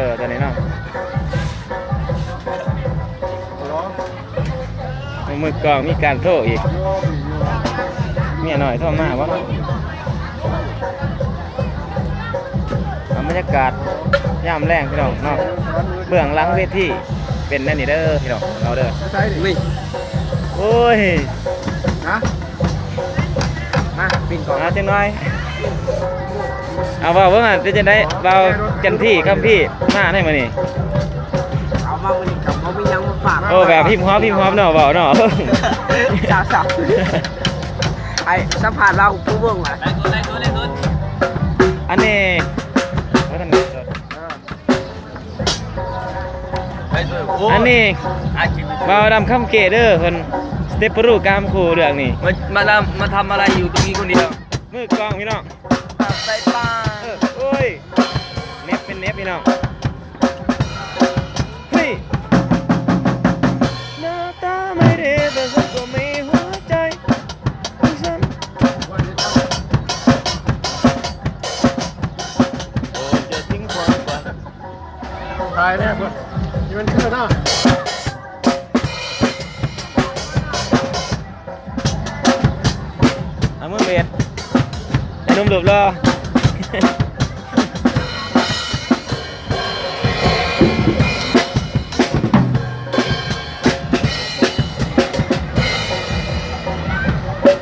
ເອີ ຕອນນີ້ເນາະ ມືກອງມີການໂທອີກ ເມຍນ້ອຍໂທມາບໍ່ເນາະ? ເອົາບັນຍາກາດຍາມແລງພີ່ນ້ອງເນາະ ເບື້ອງຫຼັງເວທີເປັນແນວນີ້ເດີພີ່ນ້ອງເຮົາເດີ. ນີ້ ໂອ້ຍ ຮະ? ມາ ປິ່ນກ່ອນ ມາຈັກໜ່ອຍ ເອົາ ເວົ້າເບິ່ງຫັ້ນ ເປັນຈັ່ງໃດ? ເວົ້າຈັນທີຄຳພີມາໃນມື້ນີ້ ເອົາມາມື້ນີ້ກໍບໍ່ມີຫຍັງມາຝາກ ໂອ້ ແບບຮິບຮອບ ຮິບຮອບເນາະ ເວົ້າເນາະ ສາວໆ ໄອ້ ສຳພາດລາວຜູ້ເບິ່ງວ່າ ອັນນີ້ ບໍ່ທັນໄດ້ສົດ ເອີ ອັນນີ້ບ່າວດຳຄຳເກດເດີ ເພິ່ນສະເຕັບປະຣູກາມຄູ່ເລື່ອງນີ້ มา มาทำ มาทำอะไรอยู่ตรงนี้คนเดียว ມືກອງພີ່ນ້ອງ ใส่ปลา ເອີ ໂອ້ຍ ເນັບເປັນເນັບພີ່ນ້ອງ ເຮີ້ຍ ໜ້າຕາໄມ່ເດ ແຕ່ສັນກໍມີຫົວໃຈ ຕາຍແລ້ວເພິ່ນ ນີ້ມັນຄືເນາະ ເອົາມືເບັດ ໜຸ່ມຮູບຫຼໍ່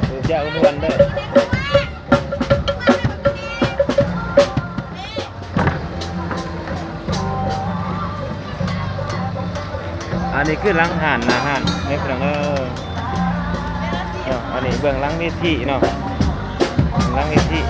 ສູບຢາອ້ວນໆເດີ. ອັນນີ້ຄືຫຼັງຮ້ານ ໜ້າຮ້ານເດີພີ່ນ້ອງເອີຍ ເນາະ ອັນນີ້ເບື້ອງຫຼັງເວທີເນາະ ເບື້ອງຫຼັງເວທີ.